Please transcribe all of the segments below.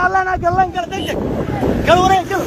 Gal gal gal, degdeg gal, wareeg, gal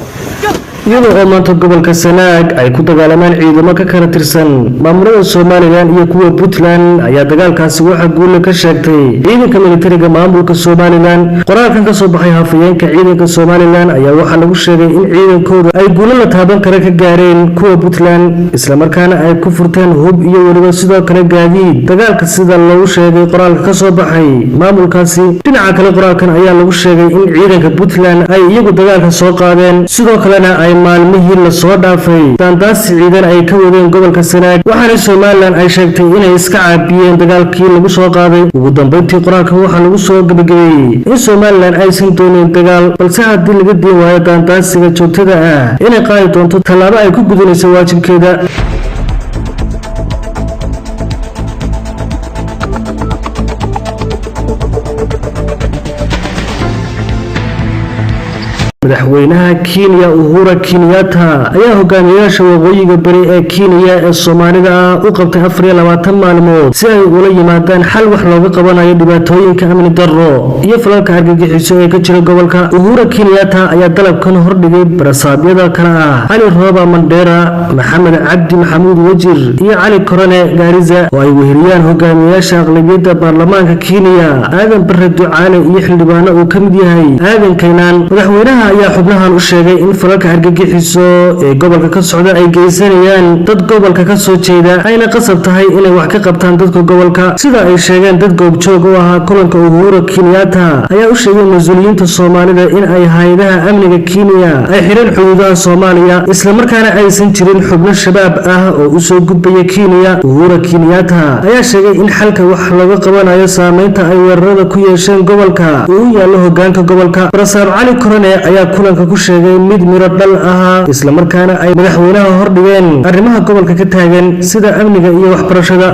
gal. Iyadoo oo maanta gobolka Sanaag ay ku dagaalamaan ciidamo ka kala tirsan maamulada Somaliland iyo kuwa Puntland, ayaa dagaalkaasi waxaa guulle ka sheegtay ciidanka militariga maamulka Somaliland. Qoraalkan ka soo baxay hafayeenka ciidanka Somaliland ayaa waxaa lagu sheegay in ciidankooda ay guulo la taaban kara ka gaareen kuwa Puntland, islamarkaana ay ku furteen hub iyo weliba sidoo kale gaadiid dagaalka, sida lagu sheegay qoraalka ka soo baxay maamulkaasi. Dhinaca kale, qoraalkan ayaa lagu sheegay in ciidanka Puntland ay iyagu dagaalka soo qaadeen, sidoo kalena ay maalmihii lasoo dhaafay daandaasi ciidan ay ka wadeen gobolka Sanaag, waxaana Somaliland ay sheegtay inay iska caabiyeen dagaalkii lagu soo qaaday. Ugu dambeyntii, qoraalkan waxaa lagu soo gebagabeeyey in Somaliland aysan doonin dagaal, balse haddii laga diin waayo daandaasiga joogtada ah, inay qaadi doonto tallaabo ay ku gudanayso waajibkeeda. Madaxweynaha Kenya Uhura Kenyatta ayaa hogaamiyayaasha waqooyiga bari ee Kenya ee Soomaalida ah u qabtay 24 maalmood si ay ula yimaadaan xal wax looga qabanayo dhibaatooyinka amni darro iyo falalka argagixiso ee ka jira gobolka. Uhura Kenyatta ayaa dalabkan hordhigay barasaabyada kale ah Cali Rooba Mandheera, Maxamed Cabdi Maxamuud Wajir iyo Cali Korane Gaariza, oo ay weheliyaan hogaamiyayaasha aqlabiyadda baarlamaanka Kenya Aadan Bare Ducaale iyo xildhibaano uu ka mid yahay Aadan Kaynaan. Madaxweynaha ayaa xubnahan u sheegay in falalka argagixiso ee gobolka ka socda ay geysanayaan dad gobolka ka soo jeeda, ayna qasab tahay inay wax ka qabtaan dadka gobolka. Sida ay sheegeen dad goobjoog u ahaa kulanka, Uhuru Kenyatta ayaa u sheegay mas-uuliyiinta Soomaalida in ay hay-adaha amniga Kenya ay xireen xuduudaha Soomaaliya, islamarkaana aysan jirin xubno Shabaab ah oo usoo gudbaya Kenya. Uhuru Kenyatta ayaa sheegay in xalka wax looga qabanayo saameynta ay weerarada ku yeesheen gobolka uu u yaallo hogaanka gobolka. Barasaab Cali Korone ayaa kulanka ku sheegay mid miro dhal ahaa, islamarkaana ay madaxweynaha hordhigeen arrimaha gobolka ka taagan sida amniga iyo waxbarashada.